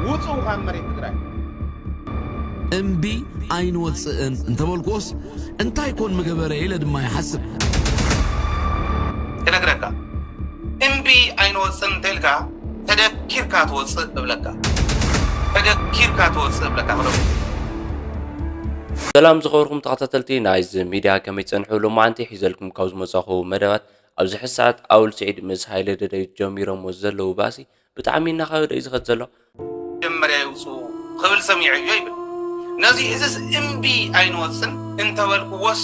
ውፅኡ ካብ መሬት ትግራይ። እምቢ ኣይንወፅእን እንተበልኩዎስ እንታይ ኮን ምገበረ ኢለ ድማ ይሓስብ። ክነግረካ እምቢ ኣይንወፅእን እንተልካ ተደኪርካ ትወፅእ እብለካ። ተደኪርካ ትወፅእ እብለካ። ክሎ ሰላም ዝኸበርኩም ተኸታተልቲ ናይዚ ሚድያ፣ ከመይ ትጸንሑ? ሎማዓንቲ ሒዘልኩም ካብ ዝመጻኹ መደባት፣ ኣብዚ ሕዚ ሰዓት ኣውል ስዒድ ምስ ሃይለ ደደቢት ጀሚሮሞ ዘለዉ ባእሲ ብጣዕሚ እናኸበደ እዩ ዝኸድ ዘሎ። መጀመርያ ይውፅኡ ክብል ሰሚዐዮ ይብል። ነዚ እዝስ እምቢ ኣይንወፅን እንተበልኩዎስ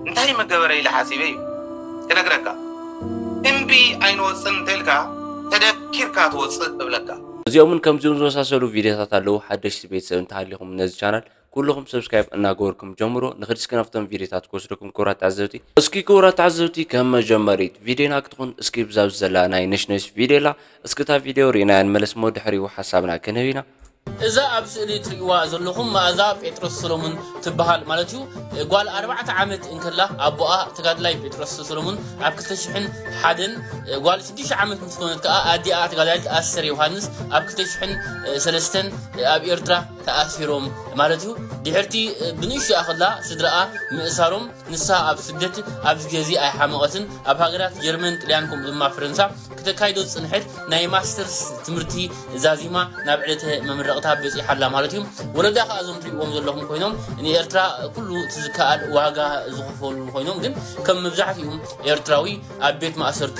እንታይ መገበረ ኢለ ሓሲበ እዩ ክነግረካ። እምቢ ኣይንወፅን እንተልካ ተደኪርካ ትወፅእ እብለካ። እዚኦምን ከምዚኦም ዝመሳሰሉ ቪድዮታት ኣለዉ። ሓደሽቲ ቤተሰብ እንተሃሊኹም ነዚ ቻናል ኩልኹም ሰብስክራይብ እናገበርኩም ጀምሮ። ንኽዲ እስኪ ናብቶም ቪድዮታት ክወስደኩም ክቡራት ተዓዘብቲ። እስኪ ክቡራት ተዓዘብቲ ከም መጀመሪት ቪድዮና ክትኹን እስኪ ብዛብ ዘላ ናይ ነሽነሽ ቪድዮ ኣላ። እስኪ እታ ቪድዮ ርኢናያ ንመለስ እሞ ድሕሪኡ ሓሳብና ክንህብ ኢና። እዛ ኣብ ስእሊ ትርእይዋ ዘለኹም መኣዛ ጴጥሮስ ሰሎሙን ትበሃል ማለት እዩ። ጓል ኣርባዕተ ዓመት እንከላ ኣቦኣ ተጋድላይ ጴጥሮስ ሰሎሙን ኣብ ክልተ ሽሕን ሓደን፣ ጓል ሽዱሽተ ዓመት ምስ ኮነት ከኣ ኣዲኣ ተጋዳሊት ኣስተር ዮሃንስ ኣብ ክልተ ሽሕን ሰለስተን ኣብ ኤርትራ ተኣሲሮም ማለት እዩ። ድሕርቲ ብንእሽቶኣ ከላ ስድራኣ ምእሳሮም ንሳ ኣብ ስደት ኣብዚ ግዜ ኣይሓመቐትን። ኣብ ሃገራት ጀርመን፣ ጥልያን ከምኡ ድማ ፈረንሳ ክተካይዶ ዝጽንሐት ናይ ማስተርስ ትምህርቲ ዛዚማ ናብ ዕለተ መመረቕታ በጺሓ ኣላ ማለት እዩ። ወለዳ ከኣ እዞም ትሪእዎም ዘለኹም ኮይኖም ንኤርትራ ኩሉ እቲ ዝከኣል ዋጋ ዝኸፈሉ ኮይኖም ግን ከም መብዛሕትኡ ኤርትራዊ ኣብ ቤት ማእሰርቲ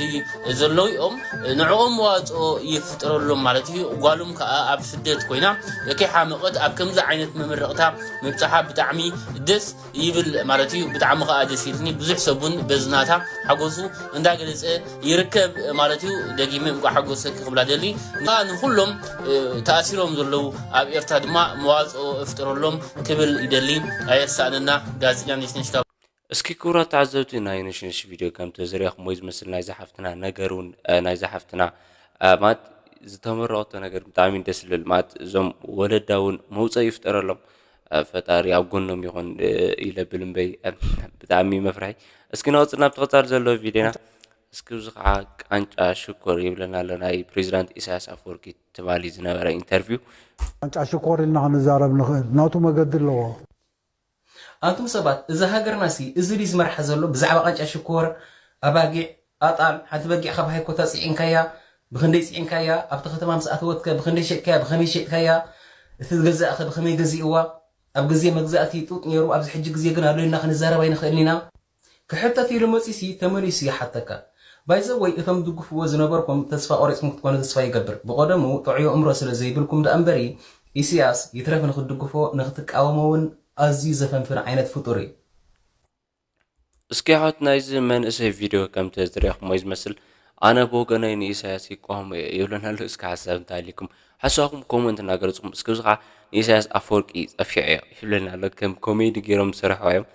ዘለዉ እዮም። ንዕኦም መዋጽኦ ይፍጠረሎም ማለት እዩ። ጓሎም ከኣ ኣብ ስደት ኮይና ከይሓመቐት ኣብ ከምዚ ዓይነት መመረቕታ ምብጻሓ ብጣዕሚ ደስ ይብል ማለት እዩ። ብጣዕሚ ከኣ ደስ ኢልኒ። ብዙሕ ሰብ እውን በዚ ናታ ሓጎሱ እንዳገለጸ ይርከብ ማለት እዩ። ደጊመ እንቋዕ ሓጎሰኪ ክብላ ደሊ። ንኹሎም ተኣሲሮም ዘለዉ ኣብ ኤርትራ ድማ መዋጽኦ እፍጠረሎም ክብል ይደሊ። ኣየሳእነና። ጋዜጠኛ ነሽነሽ ካብ እስኪ ክቡራት ተዓዘብቲ ናይ ነሽነሽ ቪድዮ ከም ተዝርያኹሞ ዝመስል ናይዛ ሓፍትና ነገር እውን ናይዛ ሓፍትና ማለት ዝተመረቐቶ ነገር ብጣዕሚ ደስ ዝብል ማለት እዞም ወለዳ እውን መውፀኢ ይፍጠረሎም። ፈጣሪ ኣብ ጎኖም ይኹን ኢለ ብል እምበይ ብጣዕሚ መፍርሒ። እስኪ ናውፅእ ናብ ተቐፃሊ ዘሎ ቪድዮና። እስኪ እዚ ከዓ ቃንጫ ሽኮር ይብለና ኣሎ ናይ ፕሬዚዳንት ኢሳያስ ኣፈወርቂ ትማሊ ዝነበረ ኢንተርቪው። ቃንጫ ሽኮር ኢልና ክንዛረብ ንኽእል ናቱ መገዲ ኣለዎ። ኣንቱም ሰባት እዛ ሃገርና ሲ እዚ ድዩ ዝመርሓ ዘሎ ብዛዕባ ቃንጫ ሽኮር ኣባጊዕ ኣጣል ሓንቲ በጊዕ ካብ ሃይኮታ ጽዒንካያ ብኽንደይ ጽዒንካያ ኣብቲ ከተማ ምስ ኣተወትከ ብኽንደይ ሸጥካያ ብኸመይ ሸጥካያ እቲ ዝገዛእኸ ብኸመይ ገዚእዋ ኣብ ግዜ መግዛእቲ ጡጥ ነይሩ ኣብዚ ሕጂ ግዜ ግን ኣሎ ኢልና ክንዛረብ ኣይንኽእልን ኢና ክሕተት ኢሉ መጺሲ ተመሊሱ ይሓተካ ባይዘወይ እቶም ትድግፍዎ ዝነበርኩም ተስፋ ቆሪጽኩም ክትኮኑ ተስፋ ይገብር ብቐደሙ ጥዑይ ኣእምሮ ስለ ዘይብልኩም ደኣ እምበሪ ኢስያስ ይትረፍ ንኽትድግፎ ንኽትቃወሞ እውን ኣዝዩ ዘፈንፍን ዓይነት ፍጡር እዩ። እስኪ ኣሕዋት ናይዚ መንእሰይ ቪድዮ ከምቲ ዝሪእኹሞ እዩ ዝመስል ኣነ ብወገነይ ንኢሳያስ ይቃወሞ እየ ይብለና ኣሎ እስኪ ሓሳብ እንታይ ኣሊኩም ሓሳብኩም ኮመንት እናገለፅኩም እስኪ እዚ ከዓ ንኢሳያስ ኣፈወርቂ ፀፊዐዮ ይብለና ኣሎ ከም ኮሜዲ ገይሮም ዝሰርሕዋ እዮም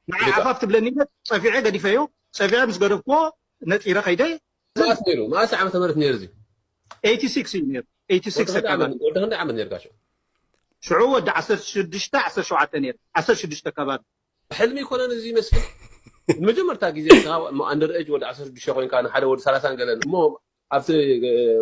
ንዓይ ዓፋፍ ትብለኒ ኢለ ፀፊዐ ገዲፈዮ ፀፊዐ ምስ ገደፍክዎ ነፂረ ከይደ መኣስ ነይሩ መኣስ ዓመተ ምህረት ነይሩ እዚ 86 እዩ ነይሩ 86 ኣካባቢ ወዲ ክንደይ ዓመት ነይርካ ሽዑ ሽዑ ወዲ 16 17 ነይሩ 16 ኣካባቢ ሕልሚ ይኮነን እዚ ይመስል ንመጀመርታ ግዜ ኣንደር ኤጅ ወዲ 16 ኮይንካ ንሓደ ወዲ 30 ገለን እሞ ኣብቲ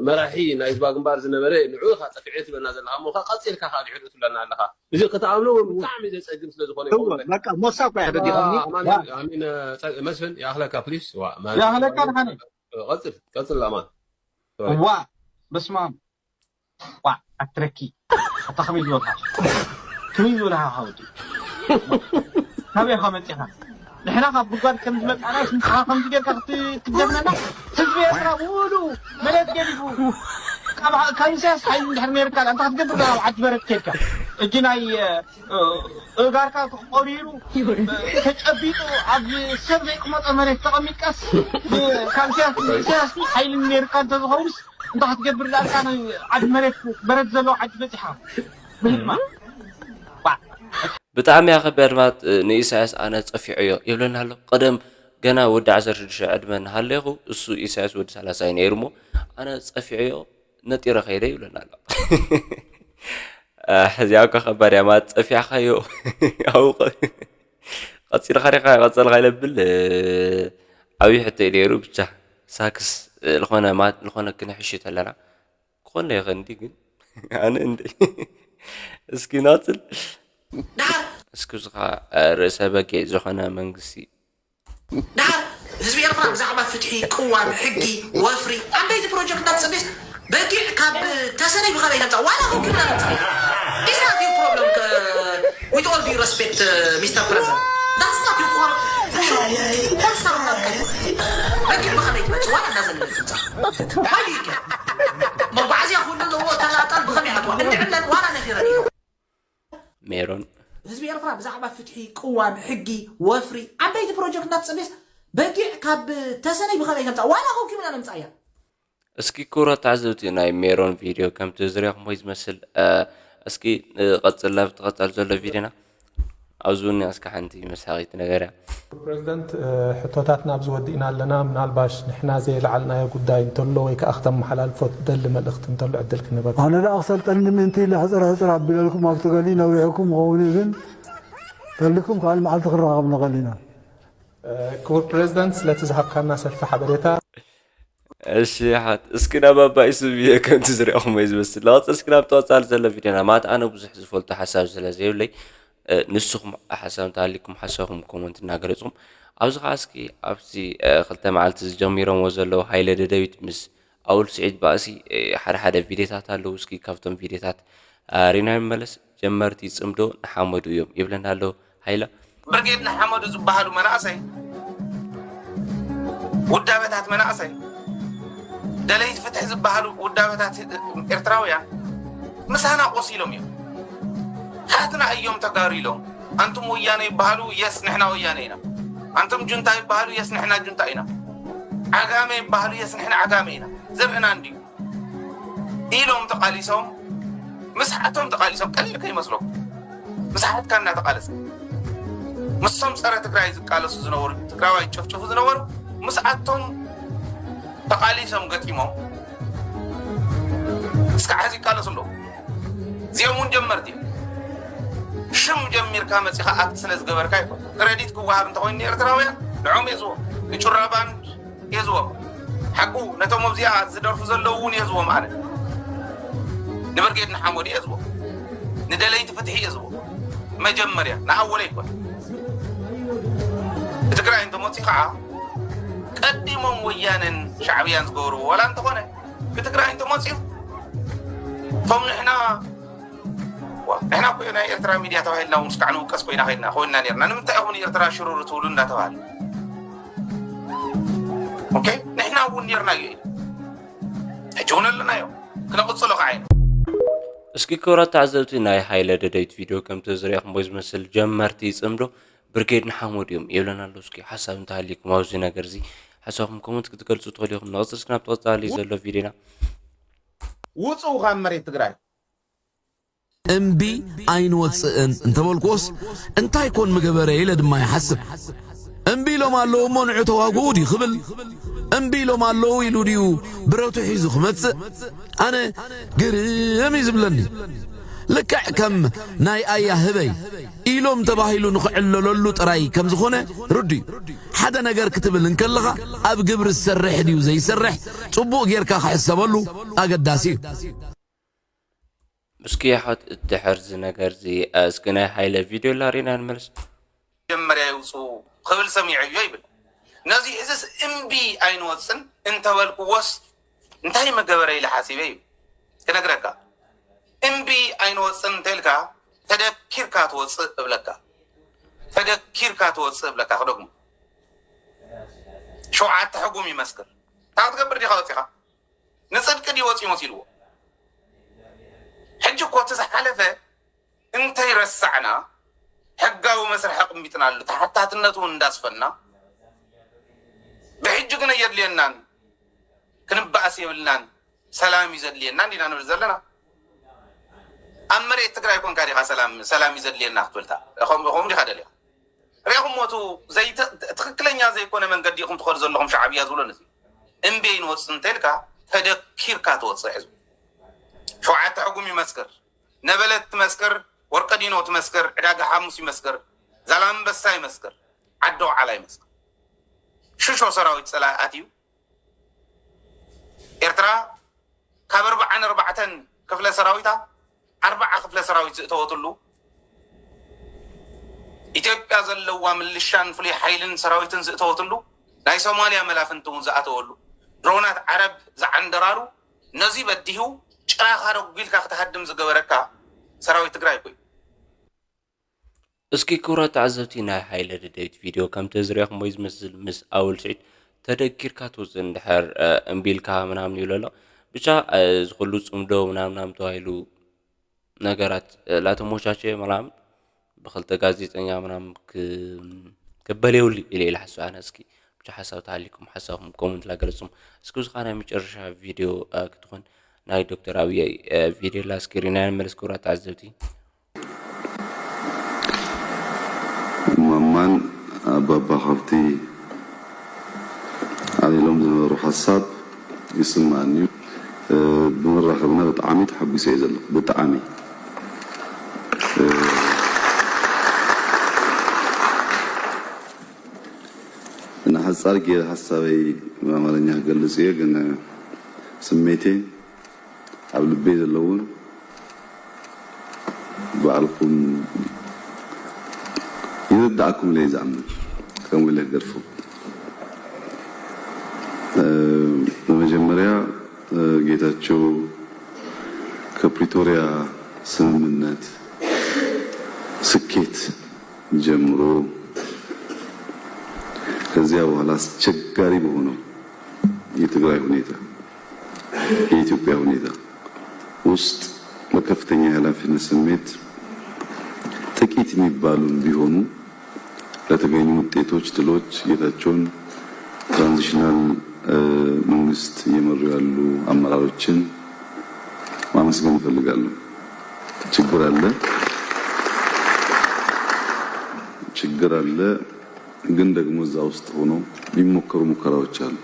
መራሒ ናይ ህዝባዊ ግንባር ዝነበረ ንዑ ኢኻ ጠፊዐ ትብለና ዘለኻ እሞ ቀፂልካ ከዓ ድሕሪኡ ትብለና ኣለኻ እዚ ክትኣምኖ እውን ብጣዕሚ ዘፀግም ስለ ዝኾነ ይኸውን በቃ ሞሳ እኮ እያ ደጊኻኒ ኣማኑኤል ኣሚን ጸ- መስፍን ይኣኽለካ ፕሊስ ዋ ይኣኽለካ ድሓነ ቀፅል ቀፅል ኣማን ዋ በስማም ዋ ኣትረኪ ኣታ ከመይ ዝበልካ ከመይ ዝበልካ ሓወዲ ካበይ ኢኻ መፂኻ ንሕና ካብ ጉድጓድ ከም ዝመፃና ስምፅኻ ከምዚ ጌርካ ክትደግመና ህዝቢ ኤርትራ ሙሉ መሬት ገዲፉ ካብ ኢሳያስ ሓይሊ እንድሕር ነይርካ እንታይ ክትገብር ኣብ ዓዲ በረድ ከድካ እጂ ናይ እጋርካ ቆሪሩ ተጨቢጡ ኣብ ሰብ ዘይቅመጦ መሬት ተቐሚጥካስ ካብ ኢሳያስ ኢሳያስ ሓይሊ ነይርካ እንተዝኸውንስ እንታይ ክትገብር ዳልካ ዓዲ መሬት በረድ ዘለዎ ዓዲ በፂሓ ብህልማ ብጣዕሚ ኣኸቢያ ድማ ንኢሳያስ ኣነ ፀፊዐዮ ይብለና ኣሎ ቀደም ገና ወዲ ዓሰርተ ሽዱሽተ ዕድመ እናሃለኹ እሱ ኢሳያስ ወዲ ሰላሳ እዩ ነይሩ እሞ ኣነ ፀፊዐዮ ነጢረ ከይደ ይብለና ኣሎ እዚኣ እኳ ከባድ እያ ማለት ፀፊዕካዮ ኣውቕ ቀፂልካ ሪካ ቀፀልካ ኢለብል ዓብዪ ሕቶ እዩ ነይሩ ብቻ ሳክስ ዝኾነ ዝኾነ ክንሕሽ ተለና ኮነ ይኸንዲ ግን ኣነ እንደ እስኪ ናጽል ደሓር እስኪ ዝኻ ርእሰ በጊዕ ዝኾነ መንግስቲ ደሓር ህዝቢ ኤርትራ ብዛዕባ ፍትሒ፣ ቅዋም፣ ሕጊ፣ ወፍሪ፣ ዓበይቲ ፕሮጀክትታት ጽቢስ በጊዕ ካብ ተሰነይ ብኸመይ ተምጻእ? ዋላ ኮንኪና ነምጻእ። Is that your problem? With all due respect, Mister President, that's not your core. That's not your core. በጊዕ ብኸመይ ትመጽእ? ዋላ እንዳዘለለ ትምጻእ። Why do you care? መጓዓዝያ ኩሉ ኣለዎ፣ ተላጠል ብኸመይ ኣትዋ? እንድዕለን ዋላ ነፊረን እዩ። ሜሮን ህዝቢ ኤርትራ ብዛዕባ ፍትሒ፣ ቅዋም፣ ሕጊ፣ ወፍሪ፣ ዓበይቲ ፕሮጀክትታት ጽቢስ በጊዕ ካብ ተሰነይ ብኸመይ ተምጻእ? ዋላ ኮንኪና ነምጻእ እያ። እስኪ ክቡራት ተዓዘብቲ ናይ ሜሮን ቪድዮ ከምቲ ዝሪኹሞ እዩ ዝመስል። እስኪ ንቐጽል፣ ኣብቲ ቀጻሊ ዘሎ ቪድዮና ኣብዚ እውን እስኪ ሓንቲ መሳቒት ነገር እያ። ፕሬዚደንት፣ ሕቶታትና ኣብዚ ወዲእና ኣለና። ምናልባሽ ንሕና ዘየለዓልናዮ ጉዳይ እንተሎ ወይ ከዓ ክተመሓላልፎ ትደሊ መልእኽቲ እንተሎ ዕድል ክንህበካ። ኣነ ደኣ ክሰልጠኒ ምእንቲ ኢለ ሕፅር ሕፅር ኣቢለልኩም ኣብቲ ገሊ ነዊሕኩም ክኸውን እዩ፣ ግን ተሊኩም ካልእ መዓልቲ ክንራኸብ ንኽእል ኢና። ክቡር ፕሬዚደንት፣ ስለቲ ዝሃብካና ሰፊሕ ሓበሬታ። እሺ ሓት እስኪ ናብ ኣባይ ስም እየ ከምቲ ዝሪኦኹም እዩ ዝመስል። ለቐፅ እስኪ ናብ ተቐፃሊ ዘሎ ቪድዮና ማለት ኣነ ብዙሕ ዝፈልጦ ሓሳብ ስለ ዘይብለይ ንስኹም ሓሳብ እንተሃሊኩም ሓሳብኩም ኮመንት እናገለፅኩም ኣብዚ ከዓ እስኪ ኣብዚ ክልተ መዓልቲ ዝጀሚሮምዎ ዘለዉ ሃይለ ደደቢት ምስ ኣውል ስዒድ ባእሲ ሓደ ሓደ ቪድዮታት ኣለዉ። እስኪ ካብቶም ቪድዮታት ሪና ይመለስ። ጀመርቲ ጽምዶ ንሓመዱ እዮም ይብለና ኣሎ ሃይለ። ብርጌድ ንሓመዱ ዝበሃሉ መናእሰይ ውዳበታት መናእሰይ ደለይቲ ፍትሒ ዝበሃሉ ውዳበታት ኤርትራውያን ምሳና ቆሲሎም እዮም። ካትና እዮም ተጋሩ ኢሎም። ኣንቱም ወያነ ይበሃሉ፣ የስ ንሕና ወያነ ኢና። ኣንቱም ጁንታ ይበሃሉ፣ የስ ንሕና ጁንታ ኢና። ዓጋመ ይበሃሉ፣ የስ ንሕና ዓጋመ ኢና። ዘርእና እንድዩ ኢሎም ተቃሊሶም፣ ምስሓቶም ተቃሊሶም። ቀሊል ከይመስሎም ምስሓትካ እናተቃለሰ ምስቶም ፀረ ትግራይ ዝቃለሱ ዝነበሩ፣ ትግራዋይ ጨፍጭፉ ዝነበሩ ምስኣቶም ተቃሊሶም ገጢሞም እስካዕ ሕዚ ይቃለሱ ኣለዉ። እዚኦም እውን ጀመርቲ እዮም። ሽም ጀሚርካ መፂኻ ኣክት ስለ ዝገበርካ ይኮን። ክረዲት ክወሃብ እንተኮይኑ ንኤርትራውያን ንዖም የዝዎም፣ ንጩራ ባንድ የዝዎም። ሓቁ ነቶም ኣብዚኣ ዝደርፉ ዘለዉ እውን የዝዎም። ኣነ ንብርጌድ ንሓመዱ የዝዎም፣ ንደለይቲ ፍትሒ የዝዎም። መጀመርያ ንኣወለ ይኮን። ብትግራይ እንተመፂኡ ከዓ ቀዲሞም ወያነን ሻዕብያን ዝገበርዎ ዋላ እንተኾነ ብትግራይ እንተመፂኡ እቶም ንሕና ዋ፣ ንሕና እኮ ናይ ኤርትራ ሚድያ ተባሂልና እውን እስካዕ ንውቀስ ኮይና ከይድና ኮይንና ነርና። ንምንታይ ኢኹም ንኤርትራ ሽሩሩ ትብሉ እንዳተባሃለ። ኦኬ፣ ንሕና እውን ነርናዮ እዩ። ሕጂ እውን ኣለናዮ። ክነቕጽሎ ከዓ ኢና። እስኪ ክቡራት ተዓዘብቲ ናይ ሃይለ ደደይት ቪድዮ ከምቲ ዝሪኣኹምዎ ዝመስል ጀመርቲ ጽምዶ ብርጌድ ንሓመዱ እዮም ይብለና ኣሎ። እስኪ ሓሳብ እንተሃልይኩም ኣብዚ ነገር እዚ ሓሳብኩም ኮመንት ክትገልጹ ትኽእሉ ኢኹም። ንቕጽል እስኪ ናብ ተቐጻሊ ዘሎ ቪድዮና። ውጹ ካብ መሬት ትግራይ። እምቢ ኣይንወፅእን እንተበልኩዎስ እንታይ ኮን ምገበረ ኢለ ድማ ይሓስብ። እምቢ ኢሎም ኣለዉ እሞ ንዑ ተዋግኡ ድዩ ክብል? እምቢ ኢሎም ኣለዉ ኢሉ ድዩ ብረቱ ሒዙ ክመፅእ? ኣነ ግርም እዩ ዝብለኒ። ልክዕ ከም ናይ ኣያ ህበይ ኢሎም ተባሂሉ ንኽዕለለሉ ጥራይ ከም ዝኾነ ርዱእ እዩ። ሓደ ነገር ክትብል እንከለኻ ኣብ ግብሪ ዝሰርሕ ድዩ ዘይሰርሕ ፅቡቕ ጌርካ ክሕሰበሉ ኣገዳሲ እዩ። እስኪ የሕዋት ድሕር እዚ ነገር እዚ እስኪ ናይ ሃይለ ቪድዮ ላሪና ንመልስ። መጀመርያ ይውፅኡ ክብል ሰሚዐዮ ይብል። ነዚ ሕዝስ እምቢ ኣይንወፅን እንተበልክዎስ እንታይ መገበረ ኢለ ሓሲበ እዩ ክነግረካ። እምቢ ኣይንወፅን እንተልካ ተደኪርካ ትወፅእ እብለካ። ተደኪርካ ትወፅእ እብለካ። ክደግሞ ሸውዓተ ሕጉም ይመስክር። እንታይ ክትገብር ዲኻ ወፂኻ? ንፅድቂ ድዩ ወፂኡ መሲልዎ? ሕጂ እኮ እቲ ዝሓለፈ እንተይረሳዕና ሕጋዊ መስርሕ ኣቕሚጥናሉ ተሓታትነት እውን እንዳስፈና ብሕጂ ግን ኣየድልየናን ክንበኣስ የብልናን ሰላም እዩ ዘድልየና እንዲና ንብል ዘለና። ኣብ መሬት ትግራይ ኮንካ ዲኻ ሰላም ሰላም እዩ ዘድልየና ክትብልታ ከምኡ ዲኻ ደሊኻ? ሪኢኹምዎ እቲ ዘይተ- ትኽክለኛ ዘይኮነ መንገዲ ኢኹም ትኸዱ ዘለኹም ሻዕብያ ዝብሎ ነዚ እምቢ ኣይንወፅን እንተልካ ተደኪርካ ትወፅእ። ሕዚ ሸውዓተ ሕጉም ይመስክር፣ ነበለት ትመስክር፣ ወርቀ ዲኖ ትመስክር፣ ዕዳጋ ሓሙስ ይመስክር፣ ዛላምበሳ ይመስክር፣ ዓዲ ኣውዓላ ይመስክር። ሽሾ ሰራዊት ፀላኢ ኣትዩ ኤርትራ ካብ ኣርባዓን ኣርባዕተን ክፍለ ሰራዊታ ኣርባዓ ክፍለ ሰራዊት ዝእተወትሉ፣ ኢትዮጵያ ዘለዋ ምልሻን ፍሉይ ሓይልን ሰራዊትን ዝእተወትሉ፣ ናይ ሶማልያ መላፍንቲ እውን ዝኣተወሉ፣ ድሮናት ዓረብ ዝዓንደራሉ፣ ነዚ በዲሁ ጭራኻ ደጒልካ ክትሃድም ዝገበረካ ሰራዊት ትግራይ እኮ እዩ። እስኪ ክቡራት ተዓዘብቲ ናይ ሃይለ ደደቢት ቪድዮ ከምቲ ዝሪእኹሞ እዩ ዝመስል። ምስ ኣወል ስዒድ ተደጊርካ ትውፅእ እንድሕር እምቢ ኢልካ ምናምን ይብሎ ኣሎ። ብቻ እዚ ኩሉ ፅምዶ ምናምን ምናምን ተባሂሉ ነገራት ላተሞቻቸ ምናምን ብክልተ ጋዜጠኛ ምናምን ክበል የብሉ ኢለ ኢለ ሓስብ። ኣነ እስኪ ብቻ ሓሳብ ተሃሊኩም ሓሳብኩም ኮመንት ላገለፅኩም። እስኪ እዚ ከዓ ናይ መጨረሻ ቪድዮ ክትኾን ናይ ዶክተር ኣብይ ቪድዮ ላ እስኪ ሪና ንመለስ ክቡራት ተዓዘብቲ። እማማን ኣባባ ካብቲ ኣልዒሎም ዝነበሩ ሓሳብ ይስማዓኒ እዩ። ብምራኸብና ብጣዕሚ ተሓጒሰ እየ ዘለኹ። ብጣዕሚ እና ሓጻር ገይረ ሓሳበይ ብኣማርኛ ክገልጽ እየ፣ ግን ስሜቴ ኣብ ልበይ ዘለውን ባዕልኩም ይርዳእኩም ኢለ ዝኣምን ከምኡ ኢለ ክገድፎ። በመጀመርያ ጌታቸው ከፕሪቶሪያ ስምምነት ስኬት ጀምሮ ከዚያ በኋላ አስቸጋሪ በሆነው የትግራይ ሁኔታ የኢትዮጵያ ሁኔታ ውስጥ በከፍተኛ የኃላፊነት ስሜት ጥቂት የሚባሉም ቢሆኑ ለተገኙ ውጤቶች፣ ድሎች ጌታቸውን ትራንዚሽናል መንግስት እየመሩ ያሉ አመራሮችን ማመስገን እፈልጋለሁ። ችግር አለ፣ ችግር አለ። ግን ደግሞ እዛ ውስጥ ሆኖ የሚሞከሩ ሙከራዎች አሉ።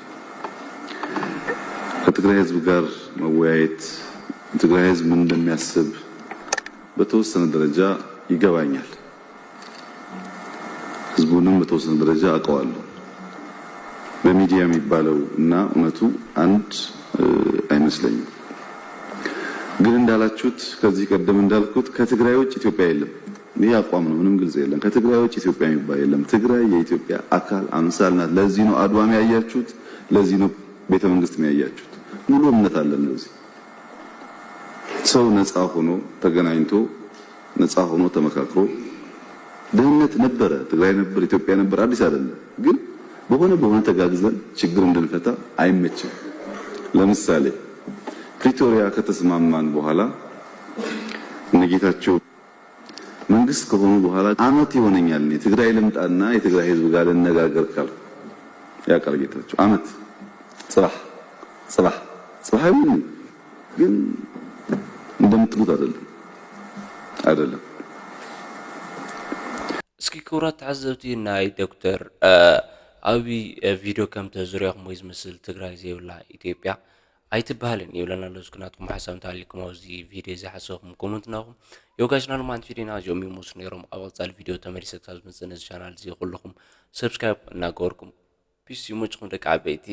ከትግራይ ህዝብ ጋር መወያየት፣ የትግራይ ህዝብ ምን እንደሚያስብ በተወሰነ ደረጃ ይገባኛል። ህዝቡንም በተወሰነ ደረጃ አውቀዋለሁ። በሚዲያ የሚባለው እና እውነቱ አንድ አይመስለኝም። ግን እንዳላችሁት ከዚህ ቀደም እንዳልኩት ከትግራይ ውጭ ኢትዮጵያ የለም። ይህ አቋም ነው፣ ምንም ግልጽ የለም። ከትግራይ ውጭ ኢትዮጵያ የሚባል የለም። ትግራይ የኢትዮጵያ አካል አምሳል ናት። ለዚህ ነው አድዋም ያያችሁት፣ ለዚህ ነው ቤተ መንግስት ያያችሁት። ሙሉ እምነት አለን በዚህ። ሰው ነፃ ሆኖ ተገናኝቶ ነፃ ሆኖ ተመካክሮ ድህነት ነበረ፣ ትግራይ ነበር፣ ኢትዮጵያ ነበር፣ አዲስ አይደለም። ግን በሆነ በሆነ ተጋግዘን ችግር እንድንፈታ አይመችም። ለምሳሌ ፕሪቶሪያ ከተስማማን በኋላ እነ ጌታቸው መንግስት ከሆኑ በኋላ አመት ይሆነኛል እኔ ትግራይ ልምጣና የትግራይ ህዝብ ጋር ልነጋገር ካልኩ። ያው ቃል ጌታቸው አመት ጽባሕ ጽባሕ ጽባሕ አይሆንም፣ ግን እንደምትሉት አይደለም አይደለም። እስኪ ክቡራት ተዓዘብቲ ናይ ዶክተር ኣብይ ቪድዮ ከም ተዝሪኦኹም ወይ ዝመስል ትግራይ ዘይብላ ኢትዮጵያ ኣይትበሃልን ይብለና ኣሎ። እስኪ ናትኩም ሓሳብ እንተሃልይኩም ኣብዚ ቪድዮ እዚ ሓሳብኩም ኮመንት ናኹም። የወጋሽና ሎማዓንቲ ቪድዮና እዚኦም ይመስሉ ነይሮም። ኣብ ቀፃሊ ቪድዮ ተመሊሰ ክሳብ ዝመፅእ ነዚ ቻናል እዚ ኩልኹም ሰብስክራይብ እናገበርኩም ፒስ ይመችኹም ደቂ ዓበይቲ።